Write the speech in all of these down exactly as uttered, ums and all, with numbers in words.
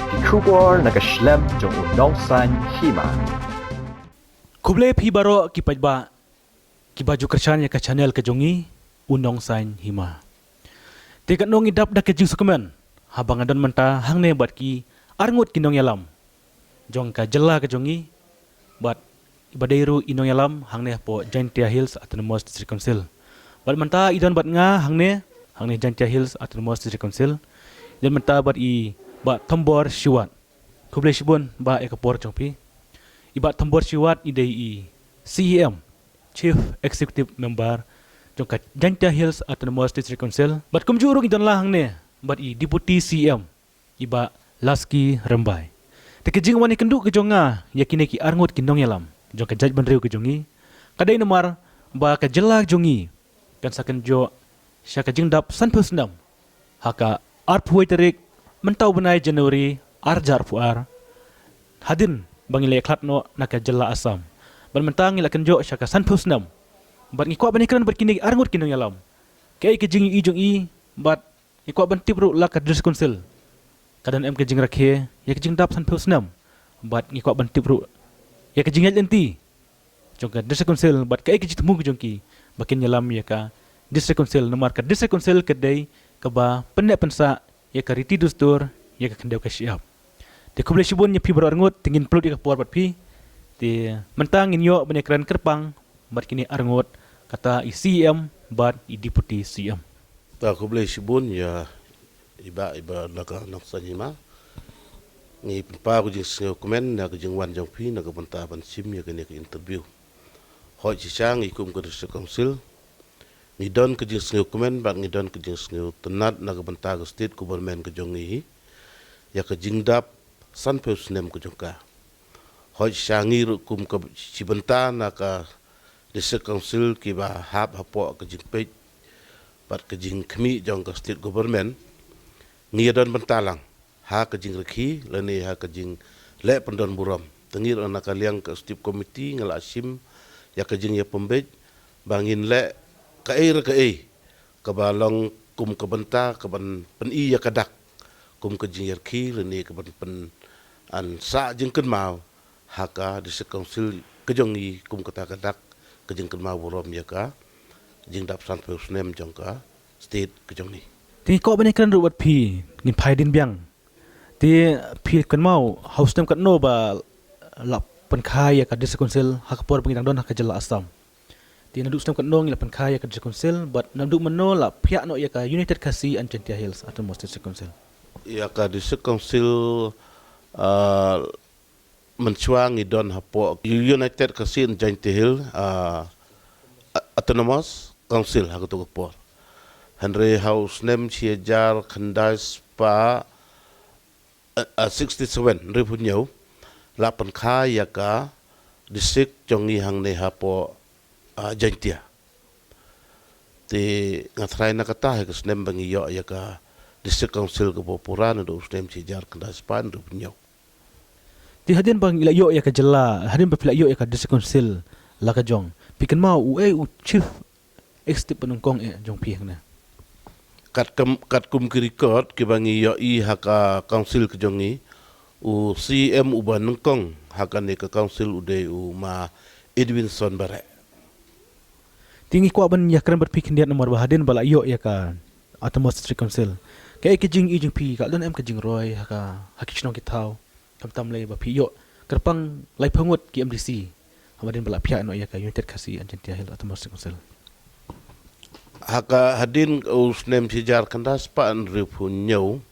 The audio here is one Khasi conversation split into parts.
Ki khubor na ka shlem jong u Nongsaiñ Hima. Khublei phi baroh ki paidbah kiba ju kyrshan ïa ka channel ka jong ngi u Nongsaiñ Hima. Te katno ngi dap da ka jingsngewkmen haba nga don mynta hangne bad ki arngut ki nongïalam jong ka jylla ka jong ngi, bad iba dei ruh i nongïalam hangne hapoh Jaintia Hills Autonomous District Council. Bad mynta i don bad nga hangne, hangne Jaintia Hills Autonomous District Council. I don mynta bad i Bah Thombor Shiwat. Khublei shibun Bah ïa ka por jong phi. I Bah Thombor Shiwat i dei i C E M, Chief Executive Member jong ka Jaintia Hills Autonomous District Council. Bad kumjuh ruh ngi don la hangne bad i Deputy C E M, i Bah Laskie Rymbai. Te ka jingwan ïakynduh ka jong nga ïa kine ki arngut ki nongïalam jong ka jaitbynriew ka jong ngi ka dei namar ba ka jylla jong ngi kan sa kynjoh sha ka jingdap sanphew snem ha ka arphew wei tarik mynta u bnai January ar hajar arphew ar, hadien ba ngi la ïakhlad noh na ka jylla Assam. Bad mynta ngi la kynjoh sha ka sanphew snem. Bad ngi kwah ban ïakren bad kine arngut ki nongïalam kaei ka jingïohi jong i, bad ngi kwah ban tip ruh la ka District Council ka don em ka jingrakhe ïa ka jingdap sanphew snem. Bad ngi kwah ban tip ruh ïa ka jingïaid lynti jong ka District Council bad kaei ka jingthmu ka jong ki ba kin ïalam ïa ka District Council, namar ka District Council ka dei kaba pynneh pynsah ïa ka riti dustur, ïa ka khyndew ka shyiap. Te khublei shibun ïa phi baroh arngut, te ngin pynlut ïa ka por bad phi. Te mynta ngin ïoh ban ïakren kyrpang bad kine arngut, kata i C E M bad i Deputy C E M. Ta khublei shibun ïa i Bah, i Bah na ka Nongsaiñ Hima. Ngi pynpaw ka jingsngewkmen na ka jingwan jong phi na ka bynta ban shim ïa kane ka interview. Hooid, shisha ngi kum ka District Council ngi don ka jingsngewkmen bad ngi don ka jingsngewtynnat na ka bynta ka State Government ka jong ngi ïa ka jingdap sanphew snem ka jong ka. Hooid, shisha ngi ruh kum ka shi bynta na ka District Council kiba hap hapoh ka jingpeit bad ka jingkhmih jong ka State Government, ngi ïa don bynta lang ha ka jingrakhe lane ha ka jingleh pyndon burom. Te ngi ruh na ka liang ka Executive Committee ngi la shim ïa ka jingïapynbeit ba ngin leh kaei re kaei kaba long kum ka bynta kaban pyni ïa ka dak kum ka jingïarakhe lane kaban pyn-, an sah jingkynmaw ha ka District Council ka jong ngi kum kata ka dak ka jingkynmaw burom ïa ka jingdap sanphew snem jong ka state ka jong ngi. Te ngi kwah ban ïakren ruh bad phi, ngin phai dien biang. Te phi kynmaw ha u snem katno ba la pynkha ïa ka District Council ha ka por ba ngi dang don ha ka jylla Assam? Te naduh u snem katno ngi la pynkha ïa ka District Council bad naduh mynno la phiah noh ïa ka United Khasi and Jaintia Hills Autonomous District Council? Ïa ka District Council, ah, mynshuwa ngi don hapoh United Khasi and Jaintia Hill, ah, Autonomous Council ha kato ka por. Hynrei ha u snem shi hajar khyndai spah, ah, ah, sixty-seven, hynriewphew hynñiew, la pynkha ïa ka district jong ngi hangne hapoh, ah, Jaintia. Te nga tharai na kata hi ka snem ba ngi ïoh ïa ka District Council kaba pura naduh u snem shi hajar khyndai spah hynriewphew hynñiew. Te hadien ba ngi la ïoh ïa ka jylla, hadien ba phi la ïoh ïa ka District Council la ka jong, phi kynmaw uei u chief executive ba nyngkong eh jong phi hangne? Kat kum, kat kum ki record kiba ngi ïohi ha ka council ka jong ngi, u C E M uba nyngkong ha kane ka council u dei u Ma Edwinson Bareh. Te ngi kwah ban ïakren bad phi khyndiat namar ba hadien ba la ïoh ïa ka Autonomous District Council, kaei ka jingïohi jong phi, ka don em ka jingroi ha ka, ha ki shnong ki thaw, khamtam lei ba phi ïoh kyrpang laiphew ngut ki M D C haba hadien ba la phiah noh ïa ka United Khasi and Jaintia Hills Autonomous District Council? Ha ka hadien u snem shi hajar khyndai spah hynriewphew hynñiew,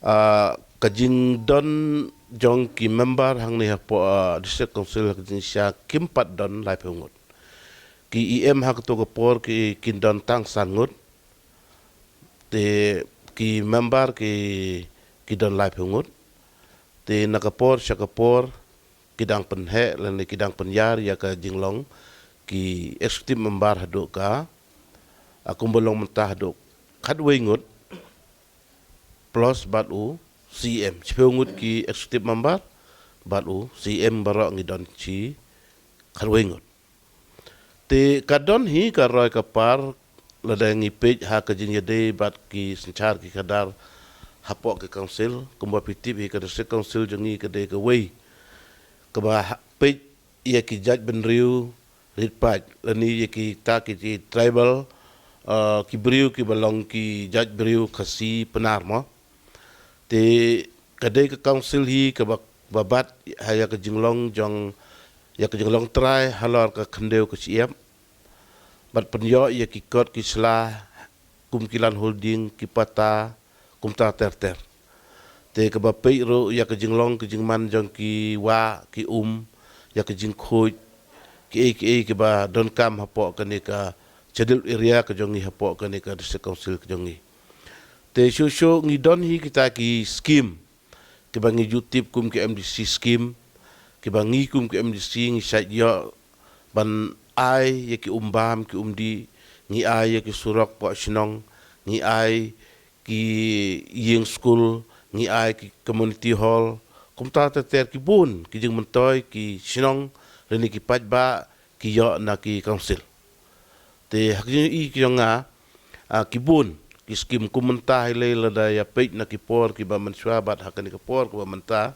ah, ka jingdon jong ki member hangne hapoh, ah, District Council ha ka jingshisha kim pat don laiphew ngut. Ki E M ha kato ka por ki, kin don tang san ngut. Te ki member ki, ki don laiphew ngut. Te na ka por sha ka por ki dang pynheh lane ki dang pynïar ïa ka jinglong ki executive member haduh ka, ah, kumba long mynta haduh khatwei ngut plus bad u C E M. Shiphew ngut ki executive member bad u C E M, baroh ngi don shi khatwei ngut. Te ka don hi ka roi ka par lada ngi peit ha ka jingïadei bad ki synshar ki khadar hapoh ka council, kumba phi tip hi ka district council jong ngi ka dei kawei kaba ha-, peit ïa ki jaitbynriew rit paid, lane ïa kita ki, ki tribal, uh, ki briew kiba long ki jaitbynriew Khasi Pnar mo. Te ka dei ka council hi kaba, ba bat ha ïa ka jinglong jong, ïa ka jinglong trai halor ka khyndew ka shyiap. Bad pynïoh ïa ki kot ki sla kum ki land holding, ki patta, kumta ter ter. Te kaba peit ruh ïa ka jinglong ka jingman jong ki wah ki um, ïa ka jingkhuid, kiei kiei kiba donkam hapoh kane ka schedule area ka jong ngi, hapoh kane ka district council ka jong ngi. Te shuh shuh ngi don hi kita ki scheme kiba ngi ju tip kum ki M D C scheme, kiba ngi kum ki M D C ngi shait ïoh ban ai ïa ki um bam ki um dih, ngi ai ïa ki surok poh shnong, ngi ai ki ïing skul, ngi ai ki community hall, kumta ter ter, ki bun ki jingmyntoi ki shnong lane ki paidbah ki ïoh na ki council. Te ha ka jingïohi ka jong nga, ah, ki bun ki scheme kum mynta hi lei, lada ïa peit na ki por kiba mynshuwa bad ha kane ka por kaba mynta,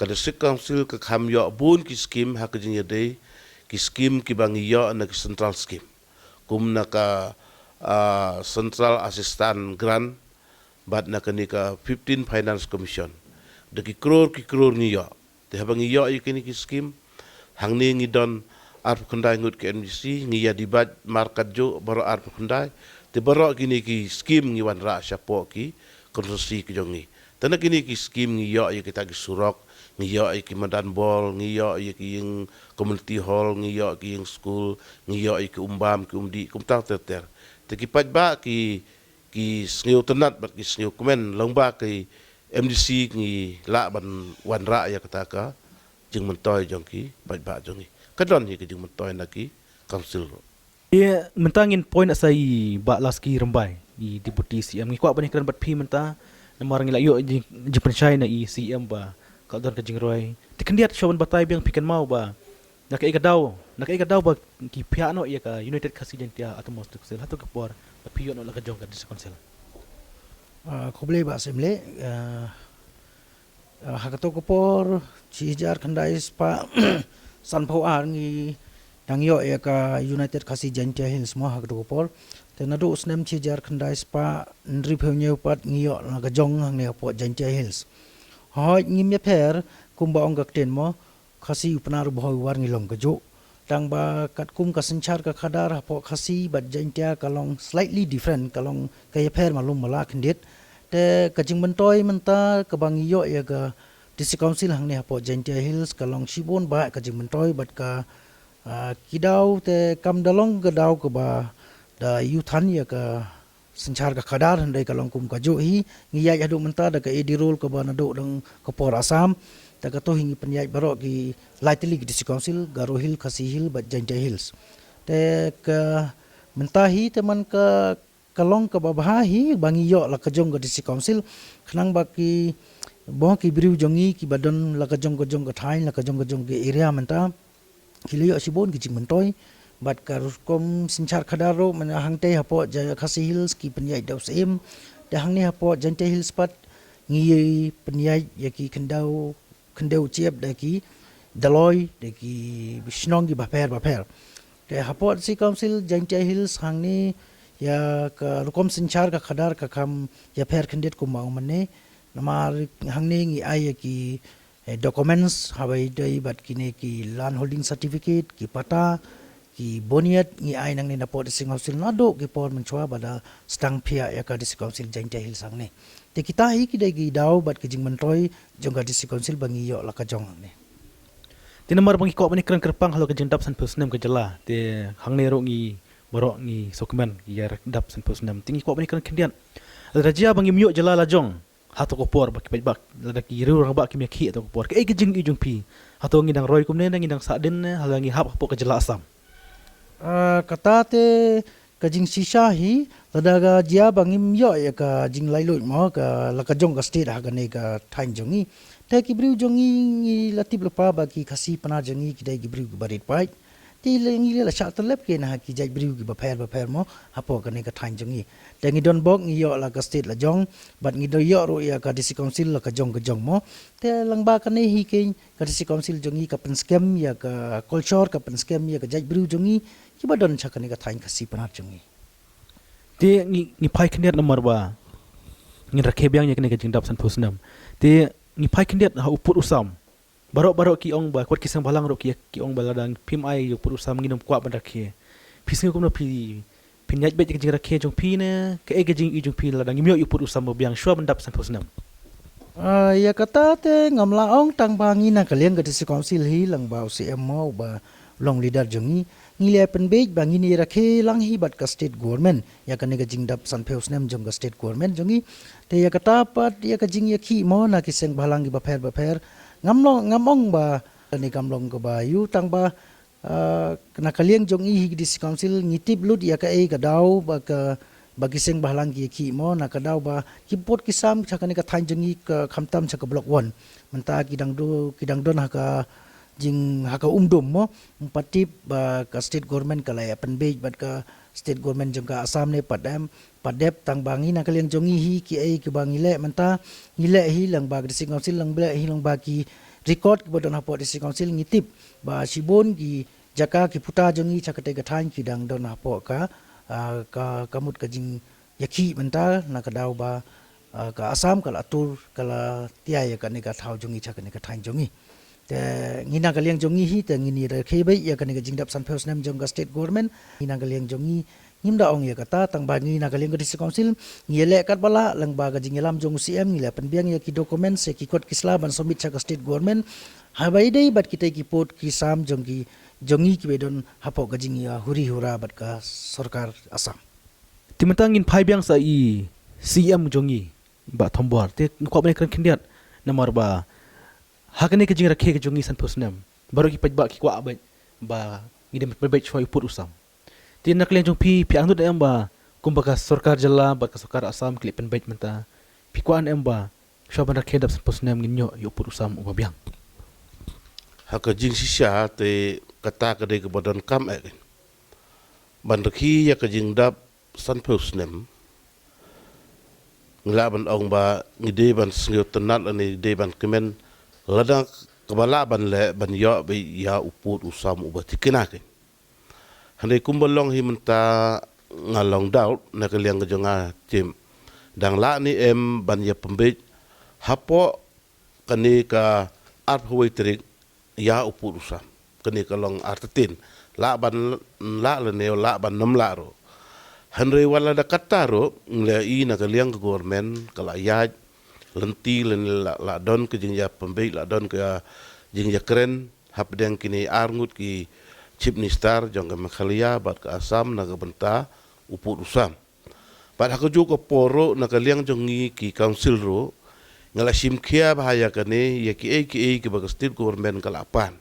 ka district council ka kham ïoh bun ki scheme ha ka jingïadei ki scheme kiba ngi ïoh na ki central scheme, kum na ka, ah, central assistance grant bad na kane ka fifteen finance commission. Da ki klur ki klur ngi ïoh. Te haba ngi ïoh ïa kine ki scheme, hangne ngi don arphew khyndai ngut ki M D C, ngi ïa dibait markat juh baroh arphew khyndai. Te baroh kine ki scheme ngi wanrah shapoh ki constituency ki jong ngi. Te na kine ki scheme ngi ïoh ïa kita ki surok, ngi ïoh ïa ki madan bol, ngi ïoh ïa ki ïing community hall, ngi ïoh ki ïing skul, ngi ïoh ïa ki um bam ki um dih, kumta ter ter. Te ki paidbah ki, ki sngew tynnat bad ki sngew kmen lyngba ki M D C ngi lah ban wanrah ïa kata ka jingmyntoi jong ki paidbah jong ngi. Ka don hi ka jingmyntoi na ki council ruh. Ïa, mynta ngin point sa i Bah Laski Rymbai, i Deputy C M. Ngi kwah ban ïakren bad phi mynta, namar ngi la ïoh jing, jingpynshai na i C M ba ka don ka jingroi. Te khyndiat shuwa ban batai biang, phi kynmaw ba na kaei ka daw, na kaei ka daw ba ki phiah noh ïa ka United Khasi Jaintia Autonomous Council hato ka por ba phi ïoh noh la ka jong ka District Council? Ah, khublei Bah Syiemlieh, ah, ah, ha kato ka por, shi hajar khyndai spah sanphew ar ngi dang ïoh ïa ka United Khasi Jaintia Hills mo ha kato ka por. Te naduh u snem shi hajar khyndai spah hynriewphew hynñiew pat ngi ïoh la ka jong hangne hapoh Jaintia Hills. Hooid ngim ïapher kumba ong ka ktien mo, Khasi u Pnar u Bhoi u War ngi long kajuh. Tang ba katkum ka synshar ka khadar hapoh Khasi bad Jaintia ka long slightly different, ka long ka ïapher malu mala khyndiat. Te ka jingmyntoi mynta kaba ngi ïoh ïa ka District Council hangne hapoh Jaintia Hills ka long shibun bah ka jingmyntoi bad ka, ah, ki daw te kam da long ka daw kaba da ïoh than ïa ka synshar ka khadar, hynrei ka long kum kajuh hi. Ngi ïaid haduh mynta da ka A D roll kaba naduh dang ka por Assam. Te kato hi ngi pynïaid baroh ki lai tylli ki District Council, Garo Hill, Khasi Hill bad Jaintia Hills. Te ka mynta hi te man ka, ka long kaba bha hi ba ngi ïoh la ka jong ka District Council. Khnang ba ki, ba ki briew jong ngi kiba don la ka jong ka jong ka thaiñ, la ka jong ka jong ka area mynta, ki la ïoh shibun ki jingmyntoi. Bad ka rukom synshar khadar ruh mynta hangtei hapoh Khasi Hills ki pynïaid da u Syiem. Te hangne hapoh Jaintia Hills pat ngi pynïaid ïa ki khyndew, khyndew chiep da ki daloi da ki shnong ki bapher bapher. Te hapoh District Council Jaintia Hills hangne ïa ka rukom synshar ka khadar ka kham ïapher khyndiat kumba u mynne. Namar hangne ngi ai ïa ki eh, documents, haba ïadei bad kine ki land holding certificate, ki patta, ki buniat, ngi ai nangne napoh District Council naduh ki por mynshuwa ba da sdang phiah ïa ka District Council Jaintia Hills hangne. Te kita hi ki dei ki daw bad ki jingmyntoi jong ka District Council ba ngi ïoh la ka jong hangne. Te namar ba ngi kwah ban ïakren kyrpang halor ka jingdap sanphew snem ka jylla, te hangne ruh ngi baroh ngi sngewkmen ïa ka dap sanphew snem. Te ngi kwah ban ïakren khyndiat, lada jia ba ngim ïoh jylla la jong hato ka por ba ki paidbah, lada ki riew rangbah kim ïakhih hato ka por, kaei ka jingim jong phi? Hato ngi dang roi kumne ne ngi dang sahdien ne, lada ngi hap hapoh ka jylla Assam? Ah, kata te ka jingshisha hi, lada ka jia ba ngim ïoh ïa ka jinglaitluid mo, ka la ka jong ka state ha kane ka thaiñ jong ngi. Te ki briew jong ngi, ngi la tip lypa ba ki Khasi Pnar jong ngi ki dei ki briew kiba rit paid. Te la ngi la shah tyllep ki na ki jait briew ki bapher bapher mo, hapoh kane ka thaiñ jong ngi. Te ngi don bok ngi ïoh la ka state la jong, bad ngi don ïoh ruh ïa ka district council la ka jong ka jong mo. Te lyngba kane hi keiñ ka district council jong ngi ka pynskhem ïa ka culture, ka pynskhem ïa ka jait briew jong ngi, kiba don sha kane ka thaiñ Khasi Pnar jong ngi. Te ngi, ngi phai khyndiat namar ba ngin rakhe biang ïa kane ka jingdap sanphew snem. Te ngi phai khyndiat ha u pud u sam. Baroh baroh ki ong ba, kwah ki seng bhalang ruh ki, ki ong ba lada phim ai ïa u pud u sam ngin ym kwah ban rakhe. Phi sngew kumno, phi, phin ïaid beit ïa ka jingrakhe jong phi ne kaei ka jingïohi jong phi lada ngim ïoh ïa u pud u sam ba biang shuwa ban dap sanphew snem? Ah, ïa kata te ngam lah ong, tang ba ngi na ka liang ka district council hi, lyngba u C M mo uba long leader jong ngi, ngi la pynbeit ba ngin ïa rakhe lang hi bad ka state government ïa kane ka jingdap sanphew snem jong ka state government jong ngi. Te ïa kata pat ïa ka jingïakhih mo na ki seng bhalang ki bapher bapher, ngam long, ngam ong ba kane kam long kaba ïoh, tang ba, ah, na ka liang jong ngi hi ki district council ngi tip lut ïa kaei ka daw ba ka, ba ki seng bhalang ki ïakhih mo, na ka daw ba ki pud ki sam sha kane ka thaiñ jong ngi, ka khamtam sha ka block one. Mynta ki dang do, ki dang don ha ka jing, ha ka umdum mo, ym pat tip ba ka state government ka la ïa pynbeit bad ka state government jong ka Assam ne pat em, pat dep, tang ba ngi na ka liang jong ngi hi kiei kiba ngi leh mynta, ngi leh hi lyngba ka district council, lyngba hi lyngba ki record kiba don hapoh district council, ngi tip ba shibun ki jaka ki puta jong ngi sha katei ka thaiñ ki dang don hapoh ka, ah, ka, ka mut ka jingïakhih mynta na ka daw ba, ah, ka Assam ka la atur, ka la tia ïa kane ka thaw jong ngi sha kane ka thaiñ jong ngi. Te ngi na ka liang jong ngi hi te ngin ïa rakhe beit ïa kane ka jingdap sanphew snem jong ka state government. Ngi na ka liang jong ngi ngim da ong ïa kata, tang ba ngi na ka liang ka district council ngi ïa leh katba lah lyngba ka jingïalam jong u C M, ngi la pynbiang ïa ki documents ïa ki kot ki sla ban submit sha ka state government. Haba ïadei bad kitei ki pud ki sam jong ki, jong ngi kiba don hapoh ka jingïahuri hura bad ka sorkar Assam. Te mynta ngin phai biang sha i C M jong ngi, Bah Thombor. Te nga kwah ban ïakren khyndiat namar ba ha kane ka jingrakhe ka jong ngi sanphew snem, baroh ki paidbah ki kwah beit ba ngin ym pynbeit shuwa ïa u pud u sam. Te na ka liang jong phi, phi angnud em ba kumba ka sorkar jylla bad ka sorkar Assam ki la pynbeit mynta, phi kwah em ba shuwa ban rakhe dap sanphew snem ngin ïoh ïa u pud u sam uba biang? Ha ka jingshisha te kata ka dei kaba donkam eh ban rakhe ïa ka jingdap sanphew snem. Ngi lah ban ong ba ngi dei ban sngewtynnat lane ngi dei ban kmen lada kaba lah ban leh ban ïoh beit ïa u pud u sam uba thikna keiñ. Hynrei kumba long hi mynta nga long doubt na ka liang ka jong nga, Tim, dang lah ne em ban ïa pynbeit hapoh kane ka arphew wei tarik ïa u pud u sam. Kane ka long artatien, lah ban lah lane lah ban ym lah ruh. Hynrei wat la da kata ruh ngi la i na ka liang ka government ka la ïaid lynti lane la, la don ka jingïapynbeit, la don ka jingïakren hapdeng kine arngut ki chief minister jong ka Meghalaya bad ka Assam na ka bynta u pud u sam. Bad ha kajuh ka por ruh na ka liang jong ngi ki council ruh ngi la shim khia bha ïa kane, ïa kiei kiei kiba ka state government ka la pan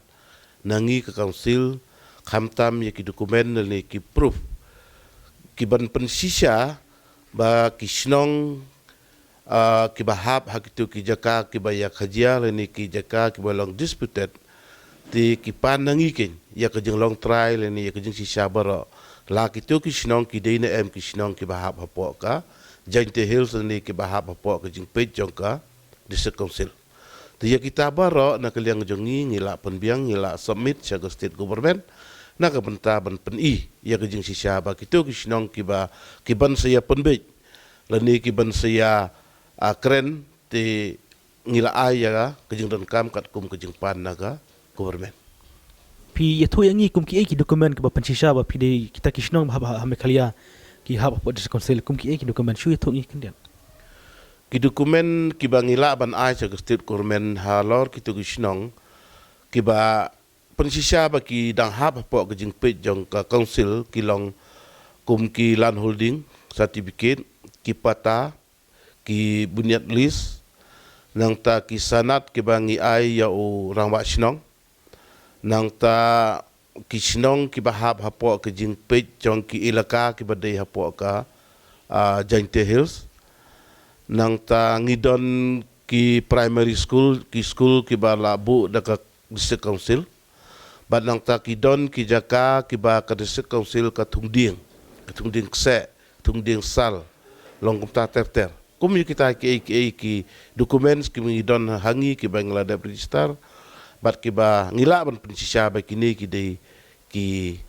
na ngi ka council, khamtam ïa ki document lane ki proof kiban pynshisha ba ki shnong, ah, kiba hap ha kito ki jaka kiba ïa khajia lane ki jaka kiba long disputed, te ki pan na ngi keiñ ïa ka jinglong trai lane ïa ka jingshisha baroh, la kito ki shnong ki dei ne em ki shnong kiba hap hapoh ka Jaintia Hills lane kiba hap hapoh ka jingpeit jong ka district council. Te ïa kita baroh na ka liang jong ngi ngi la pynbiang, ngi la submit sha ka state government na ka bynta ban pyni ïa ka jingshisha ba kito ki shnong kiba, kiban sa ïa pynbeit lane kiban sa ïa, ah, kren, te ngi la ai ïa ka jingdonkam katkum ka jingpan na ka government. Phi ïathuh ïa ngi kum kiei ki document kiba pynshisha ba phi dei kita ki shnong ba hap ha, ha Meghalaya ki hap hapoh district council, kum kiei ki document, shu ïathuh ngi khyndiat. Ki document kiba ngi lah ban ai sha ka state government halor kito ki shnong kiba pynshisha ba ki dang hap hapoh ka jingpeit jong ka council ki long kum ki land holding certificate, ki patta, ki bunyat lease, nangta ki sanad kiba ngi ai ïa u rangbah shnong, nangta ki shnong kiba hap hapoh ka jingpeit jong ki elaka kiba dei hapoh ka, ah, Jaintia Hills. Nangta ngi don ki primary school, ki school kiba la buh da ka district council. Bad nangta ki don ki jaka kiba ka District Council ka thung dieng, ka thung dieng kseh, thung dieng sal, long kumta ter ter. Kum ïa kita kiei kiei ki documents kiba ngi don ha ngi kiba ngi la dep register, bad kiba ngi lah ban pynshisha ba kine ki dei ki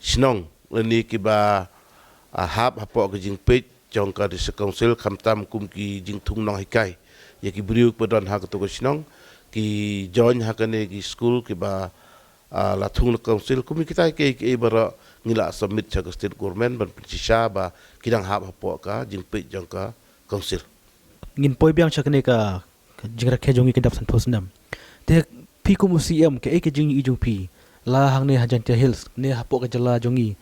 shnong lane kiba, ah, hap hapoh ka jingpeit jong ka District Council, khamtam kum ki jingthung nonghikai ïa ki briew kiba don ha kato ka shnong, ki join ha kane ki skul kiba, ah, la thung na council. Kum ïa kita kiei kiei baroh ngi la submit sha ka state government ban pynshisha ba ki dang hap hapoh ka jingpeit jong ka council. Ngin poi biang sha kane ka, ka jingrakhe jong ngi ka dap sanphew snem. Te phi kum u C M, kaei ka jingïohi jong phi, la hangne ha Jaintia Hills ne hapoh ka jylla jong ngi,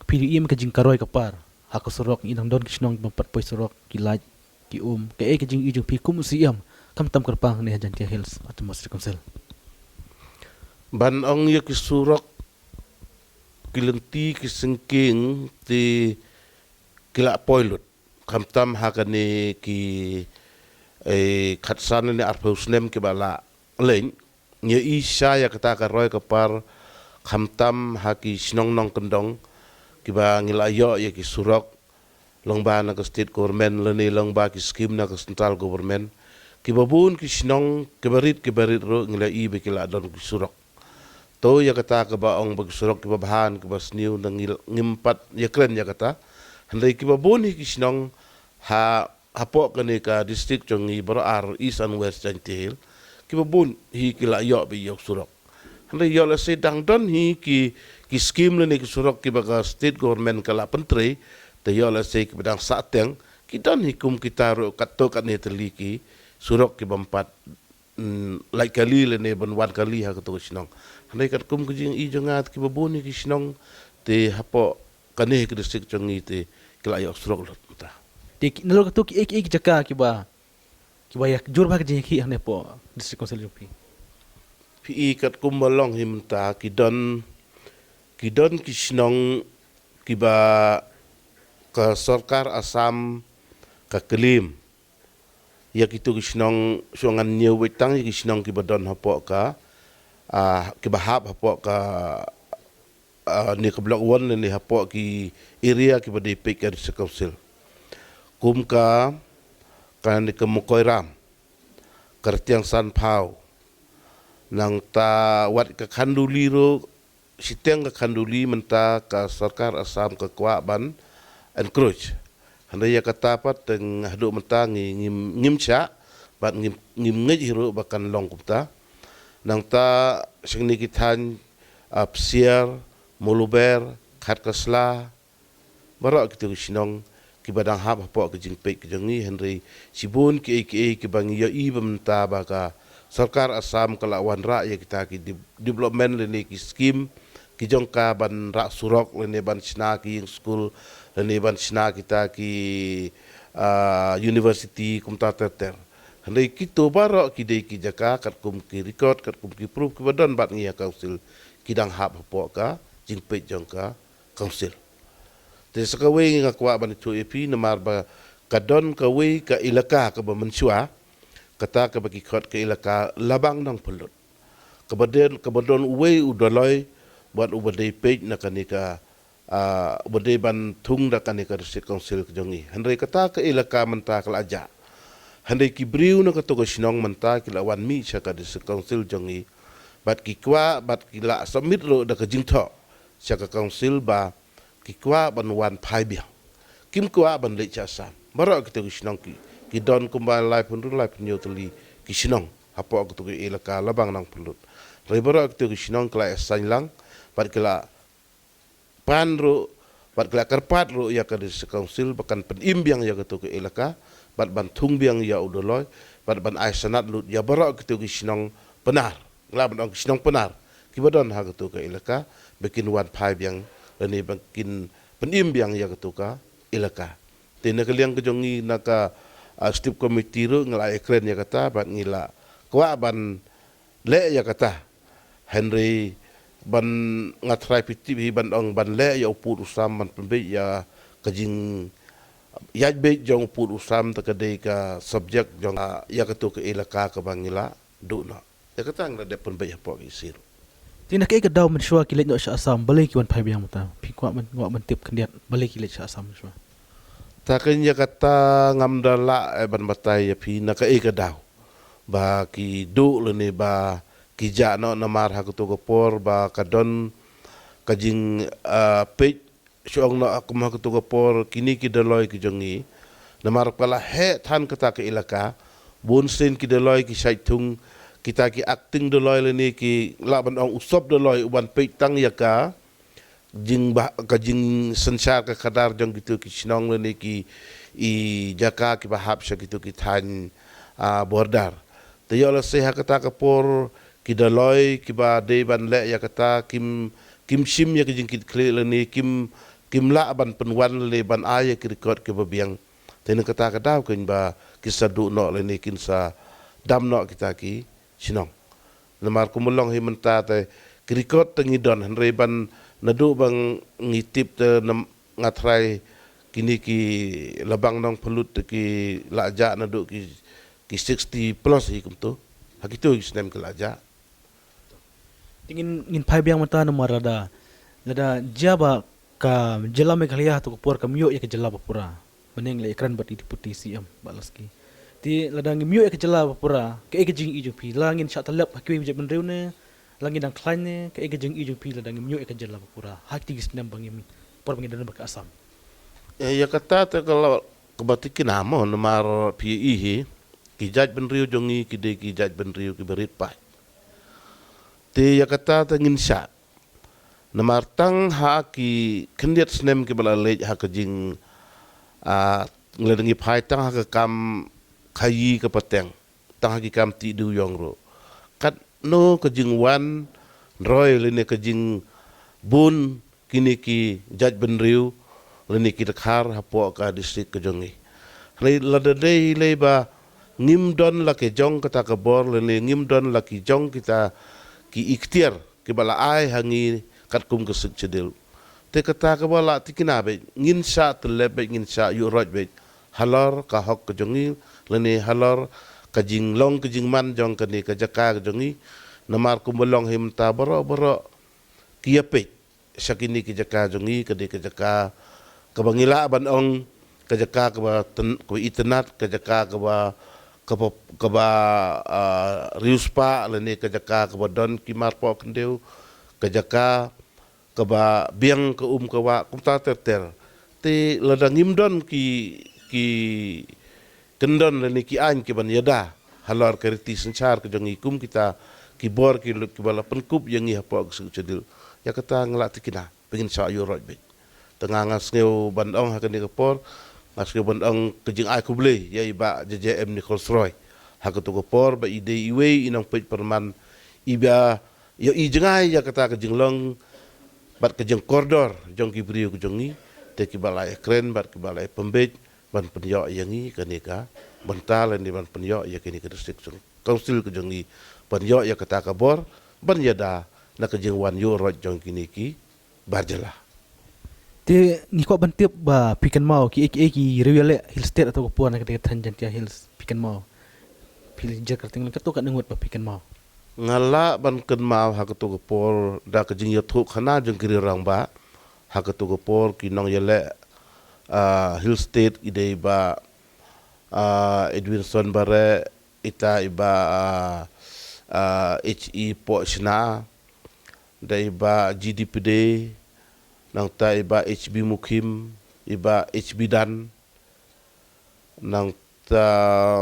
phi ïohi em ka jingkaroi ka par ha ka surok? Ngi dang don ki shnong kiba ym pat poi surok, ki lait, ki um. Kaei ka jingïohi jong phi kum u C M, khamtam kyrpang hangne ha Jaintia Hills Autonomous District Council? Ban ong ïa ki surok, ki lynti ki syngkien te ki la poi lut, khamtam ha kane ki, eh, khatsan ne arphew snem kiba la leit. Ngi ïohi shisha ïa kata ka roi ka par, khamtam ha ki shnong nongkyndong kiba ngi la ïoh ïa ki surok lyngba na ka state government lane lyngba ki skim na ka central government. Kiba bun ki shnong kiba rit kiba rit ruh ngi la ïohi ba ki la don ki surok. To ïa kata kaba ong ba ki surok kiba bha, kiba sniew, nang ngim pat ïakren ïa kata. Hynrei kiba bun hi ki shnong ha, hapoh kane ka district jong ngi baroh ar, East and West Jaintia Hills, kiba bun hi ki la ïoh ba ïoh surok. Hynrei ïoh lehse dang don hi ki, ki skim lane ki surok kiba ka state government ka la pyntrei, te ïoh lehse kiba dang sahteng, ki don hi kum kita ruh katto katne tylli ki surok kiba ym pat, mm, lait kali lane ban wan kali ha kato ka shnong. Hynrei katkum ka jingïohi jong nga, kiba bun hi ki shnong te hapoh kane ka district jong ngi te ki la ïoh surok lut mynta. Te ki, nalor kato kiei kiei ki jaka kiba, kiba ïa jur bha ka jingïakhih hangne hapoh District Council jong phi? Phi i katkum ba long hi mynta, ki don, ki don ki shnong kiba ka sorkar Assam ka claim ïa kito ki shnong, shu ngan ñiew beit tang ïa ki shnong kiba don hapoh ka, ah, kiba hap hapoh ka, ah, ne ka Block One ne hapoh ki area kiba dei peit ka District Council. Kum ka, kane ka Makoiram, ka Rtiang Sanphaw, nangta wat ka Khanduli ruh, shiteng ka Khanduli mynta ka sorkar Assam ka kwah ban encroach. Hynrei ïa kata pat tang haduh mynta ngi, ngim, ngim shah bad ngim, ngim ngeit hi ruh ba kan long kumta. Nangta shane ki thaiñ, ah, Psiar, Mawlawber, Khatkasla, baroh kito ki shnong kiba dang hap hapoh ka jingpeit ka jong ngi, hynrei shibun kiei kiei kiba ngi ïohi ba mynta ba ka sorkar Assam ka la wanrah ïa kita ki de-, development lane ki skim ki jong ka ban rah surok lane ban shna ki ïing skul lane ban shna kita ki, ah, university kumta ter ter. Hynrei kito baroh ki dei ki jaka katkum ki record, katkum ki proof kiba don bad ngi ha council, ki dang hap hapoh ka jingpeit jong ka council. Te sa kawei nga kwah ban ïathuh ïa phi namar ba ka don kawei ka elaka kaba mynshuwa, kata kaba ki khot ka elaka Labang Nongpynlut, kaba don, kaba don uwei u Dolloi bad uba dei peit na kane ka, ah, uba dei ban thung da kane ka District Council ka jong ngi. Hynrei kata ka elaka mynta ka la jah. Hynrei ki briew na kato ka shnong mynta ki la wan mih sha ka District Council jong ngi bad ki kwah, bad ki la submit ruh da ka jingthoh sha ka council ba ki kwah ban wan phai biang. Kim kwah ban leit sha Assam. Baroh kito ki shnong ki, ki don kumba laiphew hynriew, laiphew hynñiew tylli ki shnong hapoh kito ki elaka Labang Nongpynlut. Hynrei baroh kito ki shnong ki la ïasain lang bad ki la pan ruh bad ki la kyrpad ruh ïa ka District Council ba kan pynim biang ïa kato ka elaka bad ban thung biang ïa u Dolloi bad ban ai sanad lut ïa baroh kito ki shnong Pnar, la ban ong ki shnong Pnar kiba don ha kato ka elaka ba kin wan phai biang lane ba kin pynim biang ïa kato ka elaka. Te na ka liang ka jong ngi na ka, ah, Executive Committee ruh ngi la ïakren ïa kata bad ngi la kwah ban leh ïa kata. Hynrei ban, nga tharai phi tip hi, ban ong ban leh ïa u pud u sam, ban pynbeit ïa ka jingïaid beit jong u pud u sam, te ka dei ka subject jong, ah, ïa kato ka elaka kaba ngi la duh noh. Ïa kata ngi la dep pynbeit hapoh ka E C ruh. Te na kaei ka daw mynshuwa ki leit noh sha Assam, balei ki wan phai biang mynta? Phi kwah ban, kwah ban tip khyndiat, balei ki leit sha Assam mynshuwa? Ta kane ïa kata ngam da lah, eh, ban batai ïa phi na kaei ka daw ba ki duh lane ba ki jah noh, namar ha kato ka por ba ka don ka jing, ah, peit shong noh kum ha kato ka por kine ki daloi ki jong ngi. Namar ka la heh than kata ka ilaka, bun sien ki daloi ki shait thung, kita ki acting daloi lane ki lah ban ong u sop daloi u ban peit tang ïa ka jing ba, ka jingsynshar ka khadar jong kito ki shnong lane ki i jaka kiba hap sha kito ki thaiñ, ah, border. Te ïoh lehse ha kata ka por ki daloi kiba dei ban leh ïa kata kim, kim shim ïa ka jingkitkhlieh lane kim, kim lah ban pynwan lane ban ai ïa ki record kiba biang. Te na kata ka daw kane ba kin sa duh noh lane kin sa dam noh kita ki shnong. Namar kumba long hi mynta te ki record te ngi don, hynrei ban naduh ba ngi tip te nam-, nga tharai kine ki Labang Nongpynlut te ki la jah naduh ki, ki sixty plus hi kumto. Ha kito ki snem ki la jah. Te ngin, ngin phai biang mynta namar lada, lada jia ba ka jylla Meghalaya ha kato ka por kam ïoh ïa ka jylla ba pura. Mynne la ïakren bad i Deputy C M Bah Lasky. Te lada ngim ïoh ïa ka jylla ba pura, kaei ka jingïohi jong phi? La ngin shah tyllep ha kiwei ki jaitbynriew ne, la ngin dang khlaiñ ne, kaei ka jingïohi jong phi lada ngim ïoh ïa ka jylla ba pura ha kito ki snem ba ngim, por ba ngin don bad ka Assam? Eh, ïa kata te ka la kaba thikna mo, namar phi ïohi hi, ki jaitbynriew jong ngi ki dei ki jaitbynriew kiba rit paid. Te ïa kata te ngin shah. Namar tang ha ki khyndiat snem kiba la leit ha ka jing, ah, ngi la dang ïa phai tang ha ka kam khaïi ka pateng, tang ha ki kam tih dewiong ruh. Katno ka jingwan roi lane ka jingbun kine ki jaitbynriew lane ki dkhar hapoh ka district ka jong ngi. Hynrei lada dei lei ba ngim don la ki jong kata ka bor lane ngim don la ki jong kita ki iktiar kiba la ai ha ngi katkum ka Sixth Schedule. Te kata kaba la thikna beit, ngin shah tyllep beit, ngin shah ïuh roit beit halor ka hok ka jong ngi lane halor ka jinglong ka jingman jong kane ka jaka ka jong ngi. Namar kumba long hi mynta baroh baroh ki ïa peit sha kine ki jaka jong ngi, ka dei ka jaka kaba ngi lah ban ong ka jaka kaba tyn-, kaba itynnad, ka jaka kaba, kaba, kaba, ah, riewspah lane ka jaka kaba don ki marpoh kyndiew, ka jaka kaba biang ka um ka wah, kumta ter ter. Te lada ngim don ki, ki kyndon lane ki aiñ kiban ïada halor ka riti synshar ka jong ngi kum kita ki bor ki lut kiba la pynkup ïa ngi hapoh ka Sixth Schedule, ïa kata nga la thikna ba ngin shah ïuh roit beit. Te nga, nga sngew ban ong ha kane ka por, nga sngew ban ong ka jingai khublei ïa i Bah J J M Nichols Roy ha kato ka por ba i dei iwei i nongpeit pyrman iba ïohi jngai ïa kata ka jinglong bad ka jingkordor jong ki briew ka jong ngi, te kiba la ïakren bad kiba la ïapynbeit ban pynïoh ïa ngi kane ka bynta lane ban pynïoh ïa kane ka District Council ka jong ngi, ban ïoh ïa kata ka bor ban ïada na ka jingwan ïuh roit jong kine ki bar jylla. Te ngi kwah ban tip ba phi kynmaw kiei kiei ki riew ïaleh Hill State ha kato ka por na ka dei ka thaiñ Jaintia Hills, phi kynmaw, phi jer kyrteng lem, kato katne ngut ba phi kynmaw? Nga lah ban kynmaw ha kato ka por da ka jingïathuh khana jong ki riew rangbah, ha kato ka por ki nongïaleh, ah, Hill State ki dei i Bah, ah, Edwinson Bareh, ita i Bah, ah, ah, H E Pohshna, da i Bah G D Pde, nangta i Bah H B Mukhim, i Bah H B Dan, nangta,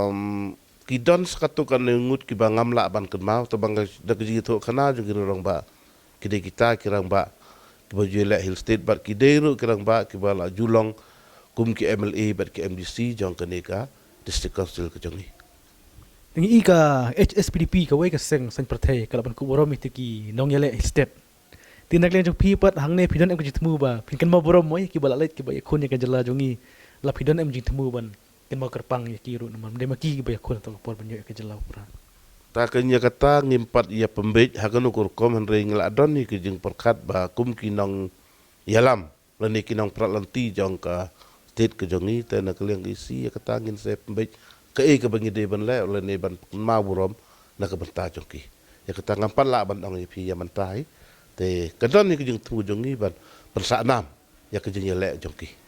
um, ki don sa katto katne ngut kiba ngam lah ban kynmaw, tang ba nga da ka jingïathuh khana jong ki riew rangbah, ki dei kita ki rangbah kiba ju ïaleh Hill State bad ki dei ruh ki rangbah kiba la ju long kum ki M L A bad ki M D C jong kane ka District Council ka jong ngi. Te ngi i ka H S P D P, kawei ka seng saiñ pyrthei, ka lah ban kup burom ïa kito ki nongïaleh Hill State. Te na ka liang jong phi pat hangne phi don em ka jingthmu ba phin kynmaw burom mo ïa kiba la leit, kiba ïakhun ïa ka jylla jong ngi, la phi don em jingthmu ban kynmaw kyrpang ïa ki ruh namar ym dei ma ki kiba ïakhun ha kato ka por ban ïoh ïa ka jylla ba pura? Ta kane ïa kata ngim pat ïa pynbeit ha kano ka rukom, hynrei ngi la don ïa ka jingpyrkhat ba kum ki nongïalam lane ki nongpynlong lynti jong ka state ka jong ngi, te na ka liang ka EC ïa kata ngin sa pynbeit kaei kaba ngi dei ban leh lane ban kynmaw burom na ka bynta jong ki. Ïa kata ngam pat lah ban ong ïa phi ïa mynta hi. Te ka don ïa ka jingthmu jong ngi ban pynsah nam ïa ka jingïaleh jong ki.